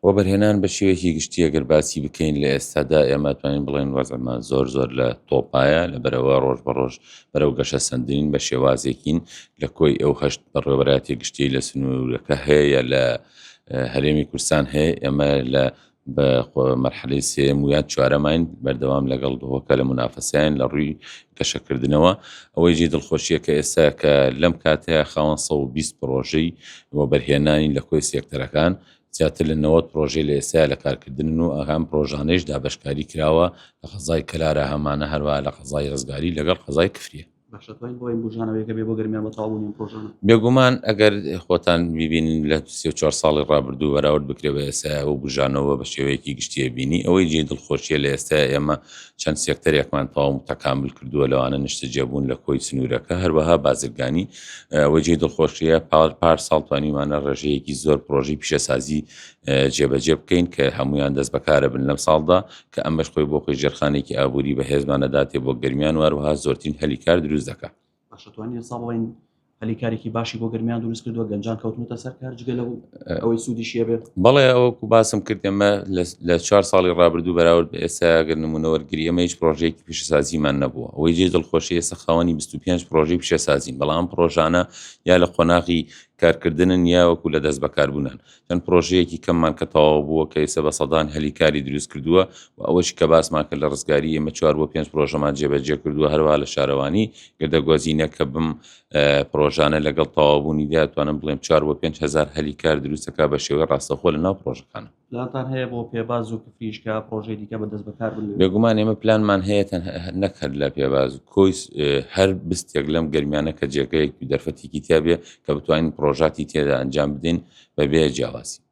وەبەرهێنان بە شێوەیەکی گشتی ئەگەر باسی بکەین لە ئێستادا ئێمە توانین بڵێن وەزعمان زۆر زۆر لە تۆپایە لەبەرەوە ڕۆژ بە ڕۆژ بەرەو گەشەسەندنین بە شێوازێکین لە کۆی ئەو هەشت بەڕێوەبەرایەتی گشتی لە سنوورەکە هەیە لە هەرێمی کوردستان هەیە ئێمە لە بە مەرحەلەی سێیەم و یان چوارەماین بەردەوام لەگەڵ دهۆکە لە مونافەسەیان لە ڕووی گەشەکردنەوە ئەوەی جێی دڵخۆشیە کە ئێستا کە لەم کاتەیە خاوەن 120 پڕۆژەی وەبەرهێنانی لە کۆی سێکتەرەکان زیاتر لە 90 پڕۆژەی لە ئێستا لە کارکردنن و ئەم پڕۆژانەیش دابەشکاری کراوە لە قەزای کەلارە هەمانە هەروە لە قەزای ڕزگاری لەگەڵ قەزای کفریە. باشە توانین بڵێین بوژانەوەیەکە بێ بۆ گەرمیان بە تەواوبوونی ئەم پڕۆژانە؟ بێگومان ئەگەر خۆتان بیبینن لە 34 ساڵی ڕابردوو بەراورد بکرێ بە ئێستا ئەو بوژانەوە بە شێوەیەکی گشتیە بینی ئەوەی جێی دڵخۆشیە لە ئێستا ئێمە چەند سێکتەرێکمان تەواو متەکامل کردووە لەوانە نیشتەجێبوون لە کۆی سنوورەکە هەروەها بازرگانی ئەوەی جێی دڵخۆشیە پار پار ساڵ توانیمانە ڕێژەیەکی زۆر پرۆژەی پیشەسازی جێبەجێ بکەین کە هەمویان دەست بەکارە بن لەم ساڵدا کە ئەمەش خۆی بۆ خۆی ژێرخانێکی ئابووری بەهێزمان ئەداتێ بۆ گەرمیان و هەروەها زۆرترین هەلی کار دروست دەکا. باشە توانین ئێستا بڵێین هەلی کارێکی باشی بۆ گەرمیان دروست کردووە گەنجان کەوتنەتە سەر کار جگە لەو ئەوەی سوودیشی هەبێت؟ بەڵێ وەکو باسم کرد ئێمە لە چوار ساڵی ڕابردوو بەراورد بە ئێستا ئەگەر نموونە وەرگری ئێمە هیچ پرۆژەیەکی پیشەسازیمان نەبووە ئەوەی جێی دڵخۆشی ئێستا خاوەنی 25 پرۆژەی پیشەسازین بەڵام ئەم پرۆژانە یا لە قۆناغی کارکردنن یا وەکو لە دەست بەکاربوونن چەند پرۆژەیەکی کەممان کە تەواو بووە کە ئێستا بە سەدان هەلی کاری دروست کردووە و ئەوەش کە باسمان کرد لە ڕزگاری ئێمە چوار بۆ پێنج پرۆژەمان جێبەجێ کردووە هەروەها لە شارەوانی گردەگۆزینە کە بم پرۆژانە لەگەڵ تەواوبوونی دا توانم بڵێم چوار بۆ 5000 هەلی کار دروست دەکات بە شێوەی ڕاستەوخۆ لە ناو پرۆژەکانە. پلانتان هەیە بۆ پێباز و کفریش کە پرۆژەی دیکە بە دەست بەکار بن لەوێ؟ بێگومان ئێمە پلانمان هەیە تەنها نەک هەر لە پێباز و کۆی هەر بستێک لەم گەرمیانە کە جێگەیەک و دەرفەتێکی تیا بێ کە بتوانین پرۆژاتی تێدا ئەنجام بدەین بەبێ جیاوازی.